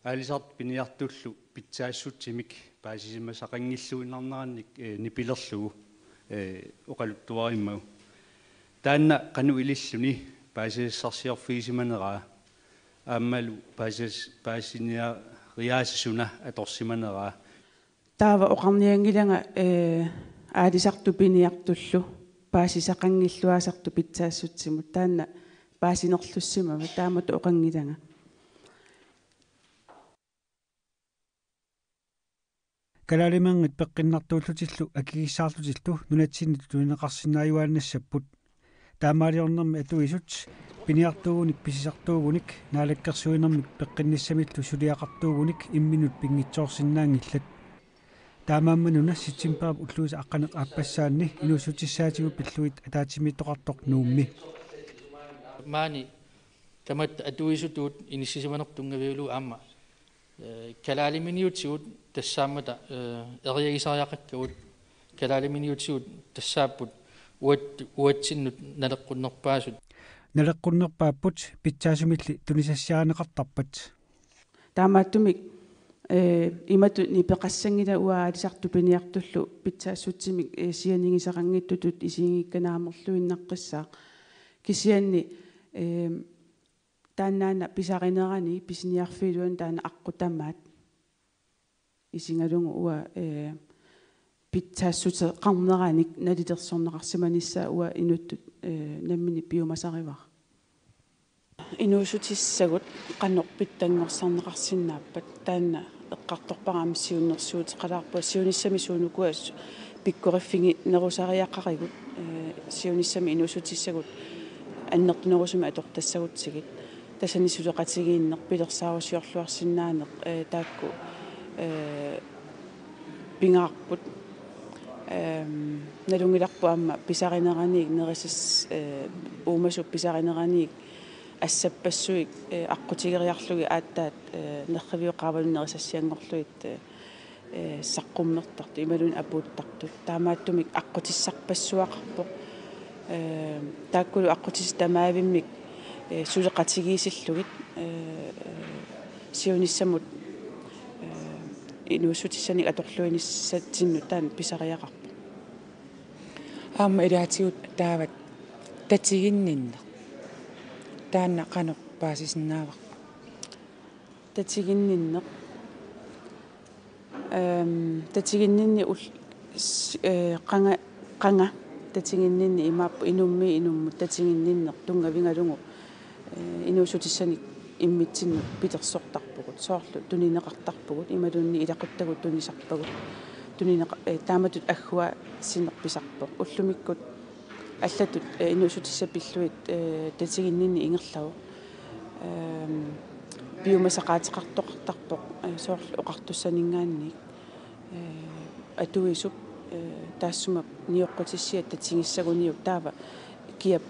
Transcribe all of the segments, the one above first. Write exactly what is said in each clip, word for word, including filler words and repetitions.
Aalisartut piniartullu pitsaassutsimik paasisimasaqanngilluinnarnerannik, eh, nipilerlugu, eh, oqaluttuarimmagu. Taanna qanoq ililluni paasisassarsiorfigisimaneraa aammalu paasisas-, paasiniariaaseq suna atorsimaneraa. Taava oqarnianngilanga, eh, aalisartut piniartullu paasisaqanngilluinnartut pitsaassutsimut. Taanna paasinerlussimava, taamatut oqanngilanga. Kalaaliminermit peqqinnartuullutillu akigissaarlutillu nunatsinni tunineqarsinnaajuaannassapput. Taamaaliornermi atuisut piniartuugunik pisisartuugunik naalakkersuinermik peqqinnissamillu suliaqartuugunik imminnut pinngitsoorsinnaanngillat. Taamaammanuna septembarip ulluisa aqqaneq-aappassaanni inuussutissaatigut pillugit ataatsimiittoqartoq Nuummi. Maani tamatta atuisutut inissisimanerput tunngavigalugu aamma, eh, kalaaliminiutigut tassaammata, eh, eriagisariaqakkagut, kalaaliminiutigut tassaapput uat-, uatsinnut naleqqunnerpaasut. Naleqqunnerpaapput pitsaasumilli tunisassiarineqartarpat. Taamaattumik, eh, imatut nipeqassanngilanga uanga aalisartut piniartullu pitsaassutsimik, eh, sianigisaqanngitsutut isigigikkama naamerluinnaqqissaaq. Kisianni, eh, taannaana pisarinerani pisiniarfigiluani taanna aqqut tamaat isigalugu uanga, eh, pitsaassuteqarneranik nalilersorneqarsimanissaa uanga inuttut, eh, nammineq piumasarivara. Inuussutissagut qanoq pitsanngorsarneqarsinnaappat taanna eqqartorpara aamma siunnersuuteqalaarpunga siunissami suunukua pikkoriffiginerusariaqarigut, eh, siunissami inuussutissagut annertunerusumik atortassagutsigit. Tassani suleqatigiinneq pilersaarusiorluarsinnaaneq, eh, taakku, eh, pingaarput. Ehm, nalunngilarput aamma pisarineraniit nerisas-, eh, uumasup pisarineraniit assappassuit, eh, aqqutigeriarlugit aatsaat, eh, nerriviup qaavanut nerisassianngorlugit, eh, eh, saqqummertartut imaluunniit apuuttartut. Taamaattumik aqqutissarpassuaqarpoq. Eh, taakkulu aqqutissat tamaavimmik, eh, suleqatigiissillugit, eh, eh, siunissamut, eh, inuussutissanik atorluinissatsinnut taanna pisariaqarpoq. Aamma ilaatigut taavat tatiginninneq. Taanna qanoq paasisinnaavarput? Tatiginninneq. Ehm, tatiginninneq ul-, s-, eh, qanga, qanga tatiginninneq imaappoq inummiit inummut tatiginninneq tunngavigalugu, eh, inuussutissanik immitsinnut pilersortarpugut, soorlu tunineqartarpugut, imaluunniit ilaquttagut tunisarpagut, tunineqa-, eh, taamatut agguaassineq pisarpoq. Ullumikkut allatut, eh, inuussutissat pillugit, eh, tatiginninneq ingerlavoq. Ehm, piumasaqaateqartoqartarpoq, eh, soorlu oqartussaninngaanniit. Eh, atuisup, eh, taassuma nioqqutissiat tatigissaguniuk taava kiap,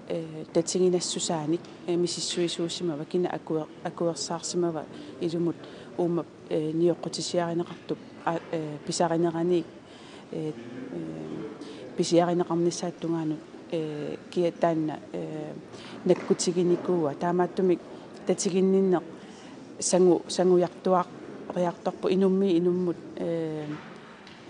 eh, tatiginassusaanik, eh, misissuisuusimava, kina akuer-, akuersaarsimava ilumut uuma, eh, nioqqutissiarineqartup, a-, eh, pisarineraniit, eh, eh, pisiarineqarnissaata tungaanut, eh, kia taanna, eh, nakkutiginikuua. Taamaattumik tatiginninneq sangu-, sangujartuaariartorpoq inummiit inummut, eh,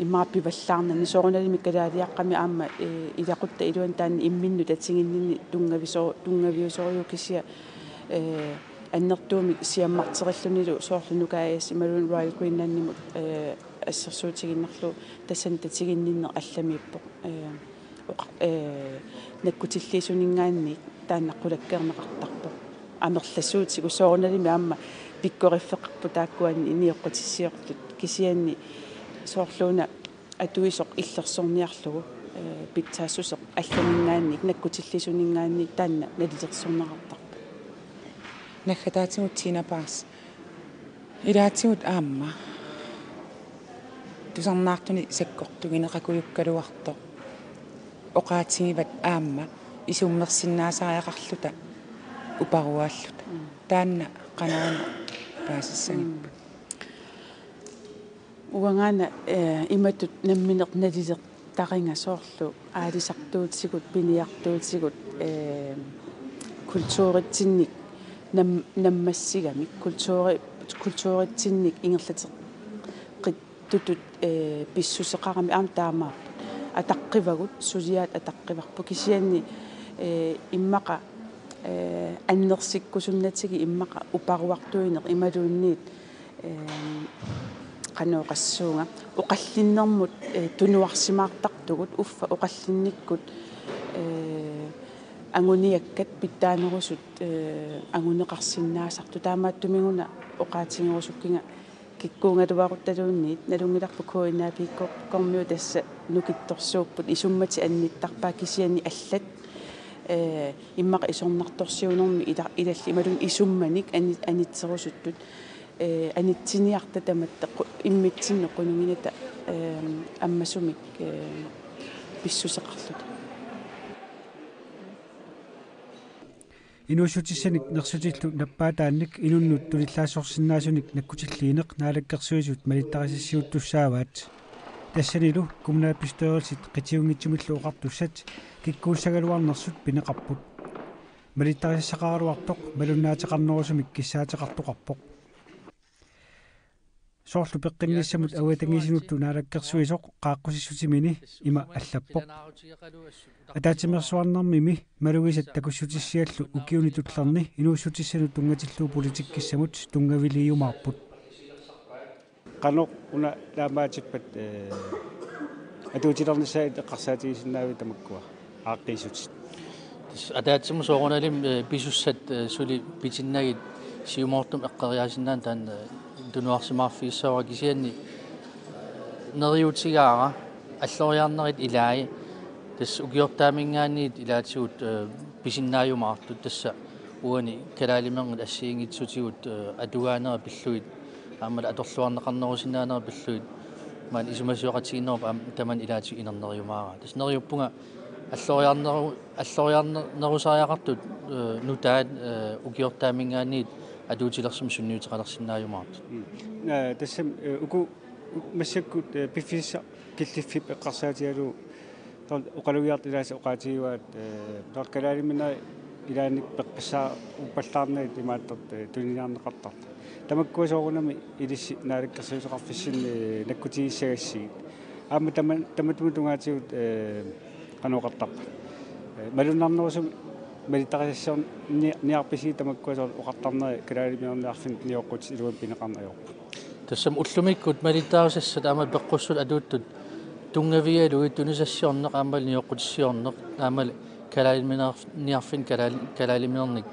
immaqa pivallaarnani soorunalimi kalaaliaqqami aamma, eh, ilaquttat iluanni taanna imminnut tatiginninneq tunngaviso-, tunngaviusorujuk kisianni, eh, annertuumik siammarterillunilu soorlu Nuka A/S imaluunniit Royal Greenlandimut, eh, assersuutigiinnarlugu tassani tatiginninneq allamiippoq. Eh, oqa-, eh, nakkutilliisuninngaanniit taanna qulakkeerneqartarpoq. Amerlasuutigut soorunalimi aamma pikkoriffeqarput taakkuani nioqqutissiortut kisianni soorluuna atuisoq illersorniarlugu, eh, pitsaassuseq allaninngaanniit nakkutilliisuninngaanniit taanna nalilersorneqartarpoq. Naggataatigut Tina Paas. Ilaatigut aamma tusarnaartunik sakkortugineqakujukkaluartoq. Oqaatigivat aamma isummersinnaasariaqarluta uparuaalluta. Mm. Taanna qanoq paasissagipput? Mm. Uangaana, eh, imatut nammineq nalilertariga soorlu aalisartuutigut, piniartuutigut, eh, kulturitsinnik nam-, nammassigamik, kulturi-, Kulturitsinnik ingerlateqqittutut, eh, pissuseqarami aamma taamaapput. Ataqqivagut, suliaat ataqqivarput. Kisianni, eh, immaqa, eh, annersikkusunnatigit immaqa uparuartuineq imaluunniit, eh, qanoq oqassuunga, oqallinnermut, eh, tunuarsimaartartugut, uffa oqallinnikkut, eh, anguniakkat pitsaanerusut, eh, anguneqarsinnaasartut. Taamaattumiguna oqaatigerusukkiga kikkuugaluaruttaluunniit, nalunngilarput K N A P-kkormiut tassa nukittorsuupput, isummatit annittarpaat kisianni allat, eh, immaqa isornartorsiuinermi ila-, ilallit imaluunniit isummanik ani-, anitserusuttut, eh, anitsiniarta tamatta qu-, immitsinnut qunuginatta, eh, ammasumik, eh, pissuseqarluta. Inuussutissanik nersutillu nappaataannik inunnut tulillaassorsinnaasunik nakkutilliineq Naalakkersuisut malittarisassiuttussaavaat. Tassanilu kommunalbestyrelsit qitiunngitsumillu oqartussat kikkuussagaluarnersut pineqarput. Malittarisassaqaraluartoq malunnaateqarnerusumik kissaateqartoqarpoq. Soorlu peqqinnissamut avatangiisinullu naalakkersuisoq qaaqqusissutimini ima allappoq: Ataatsimeersuarnermimi malugisat takussutissiallu ukiuni tullerni inuussutissanut tunngatillugu politikkissamut tunngaviliiumaarput. Qanoq una taamaatippat, eh, atuutilernissaat eqqarsaatigisinnaavit tamakkua aaqqiissutit? Tassa ataatsimut soorunalimi, eh, pisussat, eh, suli pitinnagit siumoortumik eqqoriaasinnaanani taanna, eh, tunuarsimaarfigissavara kisianni, eh, neriuutigaara alloriarnerit ilaat tassa ukiortaaminngaanniit ilaatigut, eh, pisinnaajumaartut tassa uani kalaaliminernik assigiinngitsutigut, eh, atugaanera pillugit aammalu atorluarneqarnerusinnaanera pillugit maani isumasioqatigiinnerup aamma tamanna ilaatigut inerneriumaaraa. Tassa neriuppunga alloriarneru-, alloriarnerusariaqartut, eh, nutaat, eh, ukiortaaminngaanniit atuutilersumik sunniuteqalersinnaajumaartut. Mm. Eh, tassami, eh, uku massakkut, eh, piffissaq killiffik eqqarsaatigalugu taava oqalugiartut ilaasa oqaatigivaat, eh, taava kalaaliminerit ilaanni peqqissaaruppallaarnagit imaattoq, eh, tuniniarneqartartut. Tamakkua soorunami ilissi naalakkersuisoqarfissinni, eh, nakkutigissagassigit. Aamma tama-, tamatuma tungaatigut, eh, qanoq oqartarpa. Eh, malunnarnerusumik malittarisassiorni-, niarpisigit tamakkua soorlu oqartarnerit kalaaliminerniarfinni nioqqutit iluamik pineqarneq ajorput. Tassami ullumikkut malittarisassat aamma peqqussut atuuttut tunngavigalugit tunisassiorneq aammalu nioqqutissiorneq aammalu kalaaliminerf-, niarfinni kalaal-, kalaaliminernik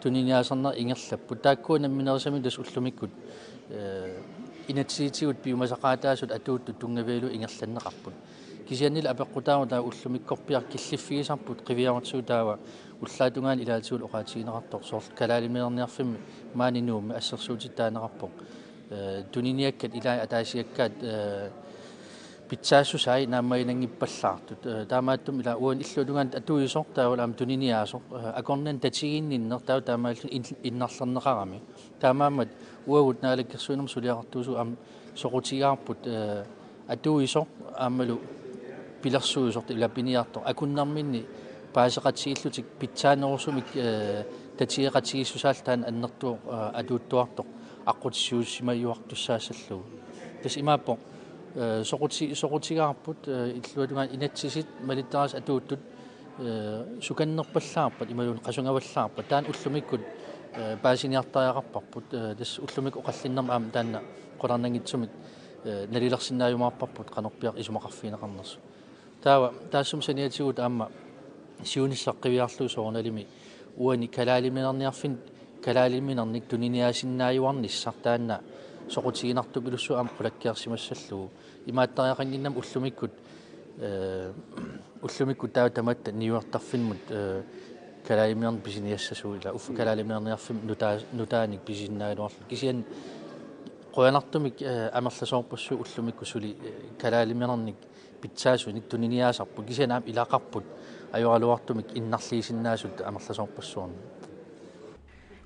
tuniniaasannerit ingerlapput. Taakkua namminerisaminik tassa ullumikkut, eh, inatsisitigut piumasaqaataasut atuuttut tunngavigalugit ingerlanneqarput. Kisiannili apeqqutaavoq taava ullumikkorpiaq killiffigisarput qiviarutigu taava ullaap tungaanut ilaatigut oqaatigineqartoq soorlu kalaaliminerniarfimmi maani Nuummi assersuutigineqarpoq. Eh, tuniniakkat ilaat ataasiakkaat, eh, pitsaassusaat naammaginanngippallaartut. Eh, taamaattumik ilaa uani illuatungaani atuisoq taavalu aamma tuniniaasoq, eh, akornanni tatiginninneq taava taamaalilluni in-, innarlerneqarami. Taamaammat uagut naalakkersuinermut suliaqartuusugut aamma soqutigaarput, eh, atuisoq aammalu pilersuisoq ilaa piniartoq akunnerminni paaseqatigiillutik pitsaanerusumik, eh, tatigeqatigiissusaa taanna annertuvoq, eh, atuuttuartoq aqqutissiuussimajuartussaassallugu. Tassa imaappoq, eh, soquti-, soqutigaarput, eh, illuatungaani inatsisit malittarisassat atuuttut, eh, sukannerpallaarpat imaluunniit qasungavallaarpat taanna ullumikkut, eh, paasiniartariaqarparput, eh, tassa ullumikkut oqallinnermi aamma taanna qularnanngitsumik, eh, nalilersinnaajumaarparput qanorpiaq isumaqarfigineqarnersoq. Taava taassuma saniatigut aamma siunissaq qiviarlugu soorunalimi uani kalaaliminerniarfinni kalaaliminernik tuniniaasinnaajuarnissaq taanna soqutiginartupilussuaq aamma qulakkeersimassallugu. Imaattariaqannginnami ullumikkut, eh, ullumikkut taava tamatta niuertarfimmut, eh, kalaaliminernik pisiniassasugut ilaa uffa kalaaliminerniarfimmi nutaa-, nutaanik pisisinnaagaluarlugu. Kisianni qujanartumik, eh, amerlasoorpassuit ullumikkut suli, eh, kalaaliminernik pitsaasunik tuniniaasarput kisianni aamma ilaqarput ajoraluartumik innarliisinnaasut amerlasoorpassuarnik.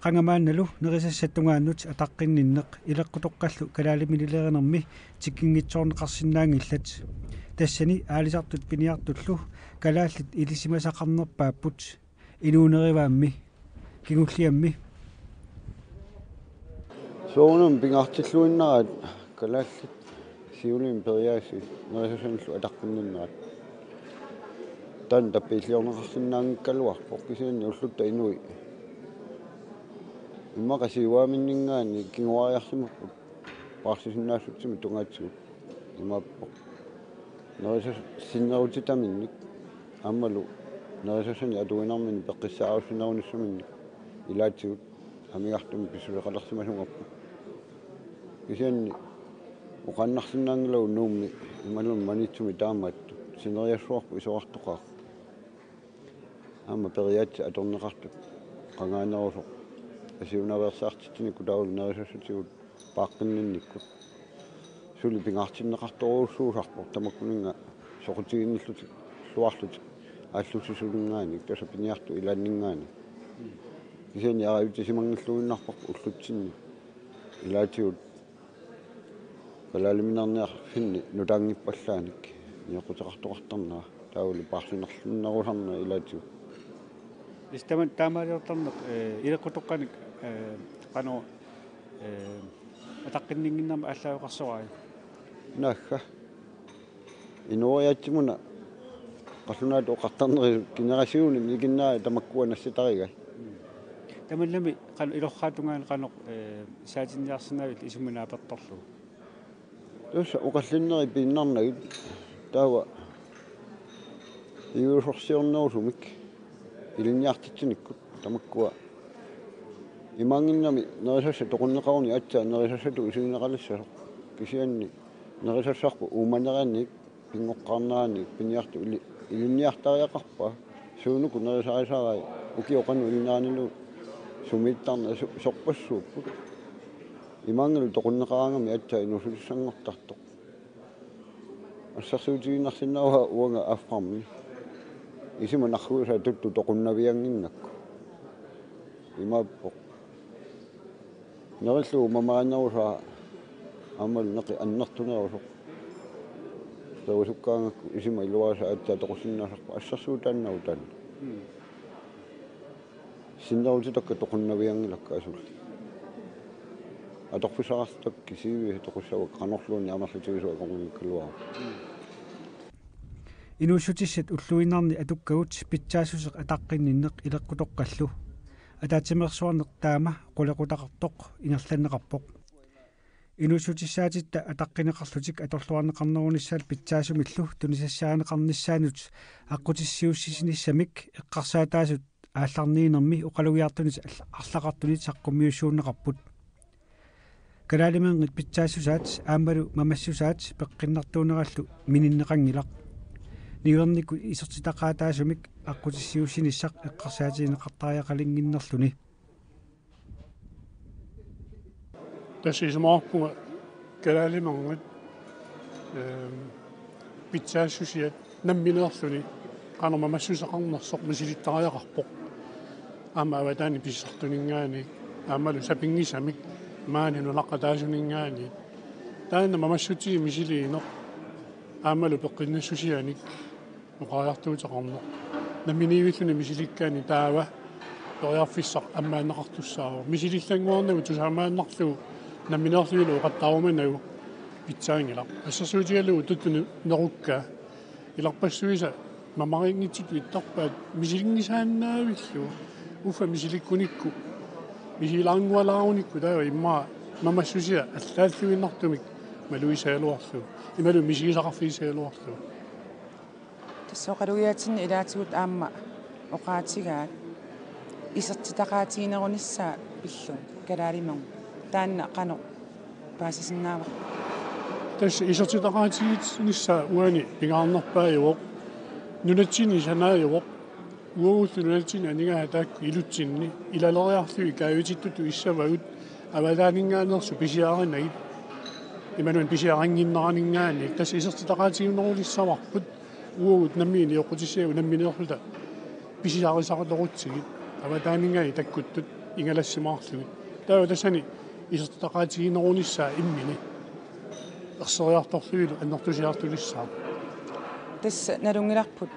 Qanga maannalu nerisassat tungaannut ataqqinninneq ileqqutoqqallu kalaalimineq ilerinermi tikinngitsoorneqarsinnaanngillat. Tassani aalisartut piniartullu kalaallit ilisimasaqarnerpaapput inuunerivaammi kingulliammi. Soorunami pingaartilluinnaraat kalaallit siulimi periaasii nerisasanillu ataqqinninnerat. Taanna tappiilliorneqarsinnaanngikkaluarpoq kisianni ullut inuit immaqa siuaaminninngaanniit kinguariarsimapput paarsisinnaassutsimi tungaatigut. Imaappoq nerisas- sinnerutitaminnik aammalu nerisasanik atuinerminnik peqqissaarussinerunissaminnik ilaatigut amigartumik pissuseqalersimasunngorput. Kisianni oqaannarsinnaanngilagut Nuummi imaluunniit Maniitsumi taamaattut sineriassuarput isorartoqaaq. Aamma periaatsit atorneqartut qangaanerusoq asiunaveersaartitsinikku taavalu nerisassatigut paaqqinninnikkut. Suli pingaartinneqartorujussuusarpoq tamakkuninnga soqutiginnillutik, -lluarlutik aallussisulinngaanniit tassa piniartut ilaanninngaanniit. Kisianni aajutisimanngilluinnarparput ullutsinni ilaatigut kalaaliminerniarfinni nutaanngippallaanik nioqquteqartoqartarnera taavalu paarsinerlunnerusarnera ilaatigut. Ista taama-, taamaaliortarneq, eh, ileqqutoqqanik, eh, qanoq, eh, ataqqinninnginnermik aallaaveqarsorai? Naagga. Inooriaatsimoorlunga qallunaatut oqartarnerit generationi nikinnaat tamakkua nassitarigai. Tamannalu qanoq ilorraap tungaanut qanoq, eh, saatinniarsinnaavit isumanna apertorlugu? Tassa oqallinnerit piinnarnagit taava piviusorsiornerusumik ilinniartitsinikkut tamakkua. Imaanngimmat nerisassat toqunneqaruni aatsaat nerisassatut isigineqalissasoq kisianni nerisassarput uumanerannik pinngoqqaarnerannik piniartut ili-, ilinniartariaqarpaa suunuku nerisarisarai ukiup qanoq ilinniarinilu sumiittarneq su-, sorpassuupput. Imaanngilaq toqunneqaraangamik aatsaat inuussutissanngortartoq. Assersuutigiinnarsinnaavara uanga affarmi isuma narruisa tuttu toqunnaviannginnakku. Imaappoq. Nerillugu mamarinerusaa aammalu neqi annertunerusoq. Perusukkaangakku isuma iluarisa aatsaat toqusinnaasarput assersuutaannaavoq taanna. Sinnerutitakka toqunnavianngilakka asulli. Atorfissaqarlutakka kisiisa toqussavakka qanorluunniit amerlatigisut akornanngikkaluarput. Inuussutissat ulluinnarni atukkagut pitsaassuseq ataqqinninneq ileqqutoqqallu. Ataatsimeersuarneq taama qulequtaqartoq ingerlanneqarpoq. Inuussutissaatitta ataqqineqarlutik atorluarneqarnerunissaat pitsaasumillu tunisassiarineqarnissaannut aqqutissiuussisinissamik eqqarsaataasut aallarniinermi oqalugiartunit arla-, arlaqartunit saqqummiussuunneqarput. Kalaalimerngit pitsaassusaat aammalu mamassusaat peqqinnartuunerallu mininneqanngilaq. Niuernikkut isertitaqaataasumik aqqutissiuussinissaq eqqarsaatigineqartariaqalinnginnerluni. Tassa isumaqarpunga kalaalimerngit, ehm, pitsaassusiat nammineerluni qanoq mamassuseqarnersoq misilittariaqarpoq. Aamma avataani pissartuninngaanniit aammalu sapinngisamik maani nunaqqataasuninngaanniit. Taanna mamassutigiit misiliineq aammalu peqqinnassusianik oqariartuuteqarneq. Namminiivilluni misilikkaanni taava periarfissaq ammaanneqartussaavoq. Misilillannguarnagu tusaamaannarlugu nammineerlunilu oqattaarumanagu pitsaanngilaq. Assersuutigalugu tuttunut nerukkaa ilarpassuisa mamarinngitsutut ittarpaat misilinngisaannaavillugu. Uffa misilikkunikku, misilaanngualaarunikku taava immaqa mamassusia allaalluinnartumik malugisagaluarlugu. Imaluunniit misigisaqarfigisagaluarlugu. Tassa oqalugiatsinni ilaatigut aamma oqaatigaat isertitaqaatiginerunissaa pillugit kalaalimerngit. Taanna qanoq paasisinnaavarput? Tassa isertitaqaatiginissaa uani pingaarnerpaajuvoq. Nunatsinni sanaajuvoq. Uagullu nunatsinni aningaasat taakku ilutsinni ilaleriarlugit kaavitittutut issavagut avataaninngaanneersut pisiarinagit. Imaluunniit pisiarinnginneraninngaanniit. Tassa isertitaqaatiginerulissavarput. Uagut nammineq nioqqutissiagut nammineerluta pisiarisaqalerutsigit avataaninngaanniit takkuttut ingalassimaarlugit. Taava tassani isertitaqaatiginerunissaa immini erseriartorlunilu annertusiartulissaaq. Tassa nalunngilarput, eh,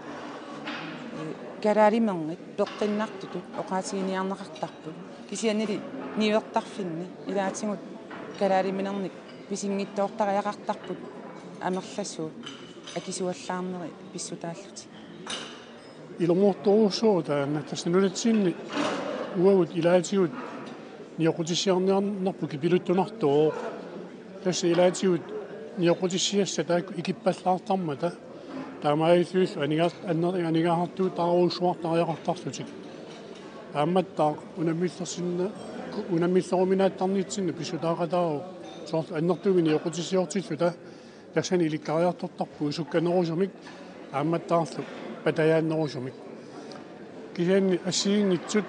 kalaalimerngit peqqinnartutut oqaatiginiarneqartarput. Kisiannili niuertarfinni ilaatigut Kalaaliminernik pisinngitsoortariaqartarput amerlasuut akisuallaarneri pissutaallutik. Ilumoortorujussuuvoq taanna, tassa nunatsinni uagut ilaatigut nioqqutissiorniarnerput kipiluttunartuuvoq. Tassa ilaatigut nioqqutissiassat taakku ikippallaartarmata. Taamaalillutillu aningaas-, anner-, aningaasartuutaarujussuartariaqartarlutik. Taammattaaq unammillersinna-, unammilleruminaattarnitsinni pissutaaqataavoq soorlu annertuumik nioqqutissiortilluta tassani ilikkariartortarpugut sukkanerusumik taammattaarlu patajaannerusumik. Kisianni assigiinngitsut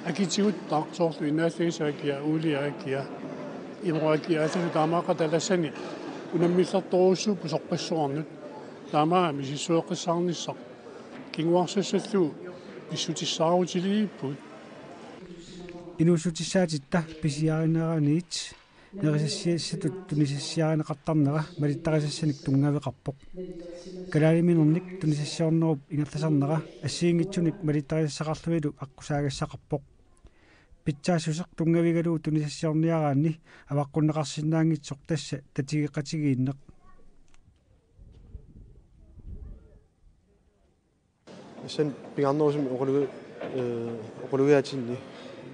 akitiguttaaq soorlu innaallagisaakia, uuliaakia, imorakia, allasut taamaaqattaaq tassani unammillertorujussuupput sorpassuarnut. Taamaammat misissueqqissaarnissaq kinguarsassallugu pissutissaarutilerpugut. Inuussutissaatitta pisiarineraniit nerisassiassatut tunisassiarineqartarnera malittarisassanik tunngaveqarpoq. Kalaaliminernik tunisassiornerup ingerlasarnera assigiinngitsunik malittarisassaqarlunilu aqqusaagassaqarpoq. Pitsaassuseq tunngavigalugu tunisassiorniaraanni avaqqunneqarsinnaanngitsoq tassa tatigeqatigiinneq. Tassani pingaarnerusumik oqalugi-, eh, oqalugiaatinni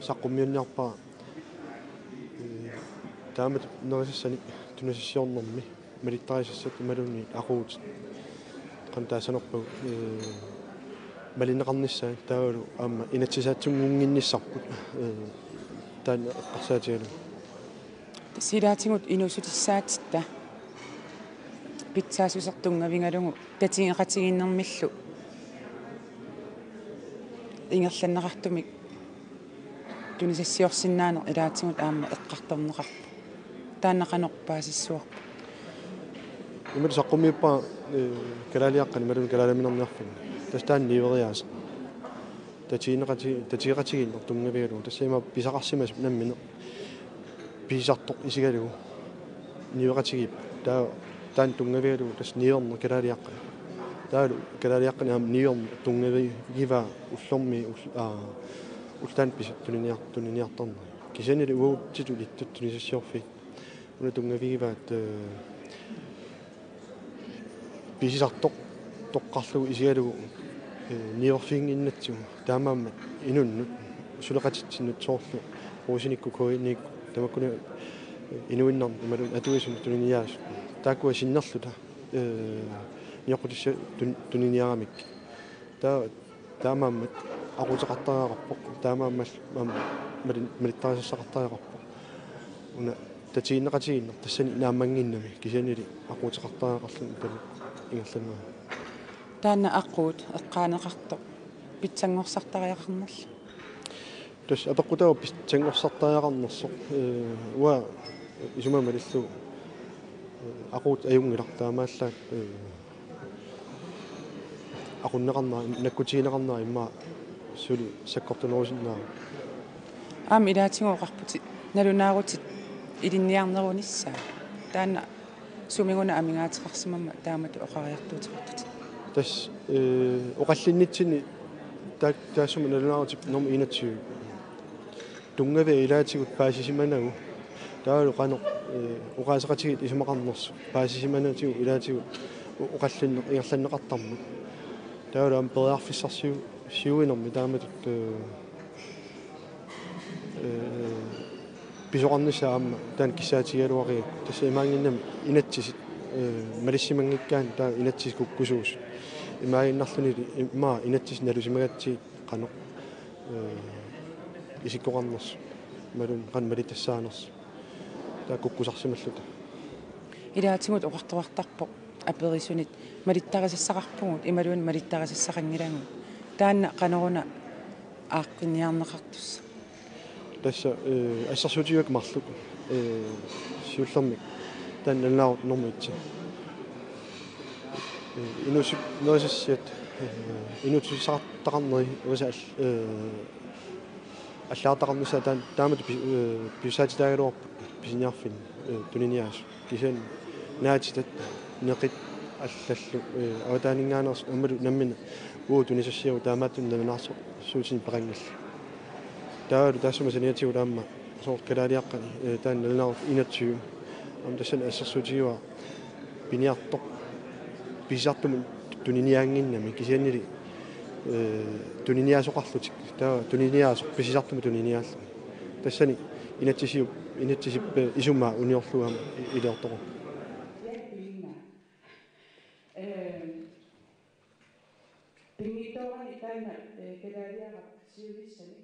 saqqummiunniarpara, eh, taamatut nerisassanik tunisassiornermi malittarisassat imaluunniit aquutit, qanoq taassanerpagut, eh, malinneqarnissaat taavalu aamma inatsisaatsunngunnginnissarput, eh, taanna eqqarsaatigalugu. Tassa ilaatigut inuussutissaatitta pitsaassuseq tunngavigalugu tatigeqatigiinnermillu ingerlanneqartumik tunisassiorsinnaaneq ilaatigut aamma eqqartorneqarpoq. Taanna qanoq paasissuarpa? Imatut saqqummiuppara, eh, kalaaliaqqani imaluunniit kalaaliminerniarfinni. Tassa taanna niueriaaseq. Tatigineqati-, tatigeqatigiinneq tunngavigalugu. Tassa ima pisaqarsimasoq nammineq pisisartoq isigalugu niueqatigiippoq. Taava taanna tunngavigalugu tassa niuerneq kalaaliaqqani. Taavalu kalaaliaqqani aamma niuerneq tunngavigivaa ullormi ull-, aa, ulloq taanna pis-, tuniniar-, tuniniartarneri. Kisiannili uagutsitut ilittut tunisassiorfiit una tunngavigivaat, eh, pisisartoq toqqarlugu isigalugu, eh, niuerfiginnginnatsigu. Taamaammat inunnut suleqatitsinnut soorlu Rosenikkut K N-ikkut tamakkuninnga, eh, inuinnarnut imaluunniit atuisunut tuniniaasut. Taakkua sinnerluta, eh, nioqqutissat tun-, tuniniaramikkit. Taava taamaammat aquuteqartariaqarpoq, taamaammat aamma mali-, malittarisassaqartariaqarpoq. Una tatigineqatigiinneq tassani naammannginnami kisiannili aquuteqartariaqarluni taanna ingerlanerani. Taanna aquut eqqaaneqartoq pitsanngorsartariaqarnerlu? Tassa apeqqutaavoq pitsanngorsartariaqarnersoq, eh, uanga isumaga malillugu, eh, aquut ajunngilaq taamaallaat, eh, aqunneqarnera, nakkutigineqarnera immaqa suli sakkortunerusinnaavoq. Aamma ilaatigut oqarputit nalunaarutit ilinniarnerunissaat. Taanna sumiguna amigaateqarsimammat taamatut oqariartuuteqartutit? Tassa, eh, oqallinnitsinni taa-, taassuma nalunaarutip nummer enogtyve. Tunngaviat ilaatigut paasisimanagu. Taavalu qanoq, eh, oqaaseqatigiit isumaqarnersut. Paasisimanatigut ilaatigut o-, oqallinneq ingerlanneqartarmat. Taavalu aamma periarfissarsiu-, siuinermi taamatut, eh, eh, pisoqarnissaa aamma taanna kissaatigigaluarigakku. Tassa imaanngimmat inatsisit, eh, malissimanngikkaanni taava inatsisit kukkusuusut. Imaaginnarluni immaqa inatsisit nalusimagatsigit qanoq, eh, isikkoqarnersut, imaluunniit qanoq malitassaanersut. Taava kukkusarsimalluta. Ilaatigut oqartoqartarpoq aperisunit malittarisassaqarpugut imaluunniit malittarisassaqanngilagut. Taanna qanoruna aaqqinniarneqartussaq? Tassa, eh, assersuutigalugu marluk, eh, siullermik taanna nalunaarutip nummer et. Eh, inuussut nerisassiat, eh, inuussutissaqartaqarneri erisa al-, eh, allagartaqarnissaat taan-, taamatut pi-, eh, pisussaatitaagaluarput pisiniarfinni, eh, tuniniaasut. Kisianni naatitat neqit allallu, eh, avataaninngaanneersut aammalu nammineq uagut tunisassiagut taamaattumik nalunaarsorsuutinik peqanngillat. Taavalu taassuma saniatigut aamma soorlu kalaaliaqqani, eh, taanna nalunaarut enogtyve. Aamma tassani assersuutigaara piniartoq pisisartumut tuniniaannginnami kisiannili, eh, tuniniaasoqarlutik. Taava tuniniaasoq pisisartumut tuniniaalluni. Tassani inatsisiup, inatsisip, eh, isumaa uniorlugu aamma i-, iliortoqarpoq. Pinngitsoorani taanna, eh, kalaaliaraq siunissami.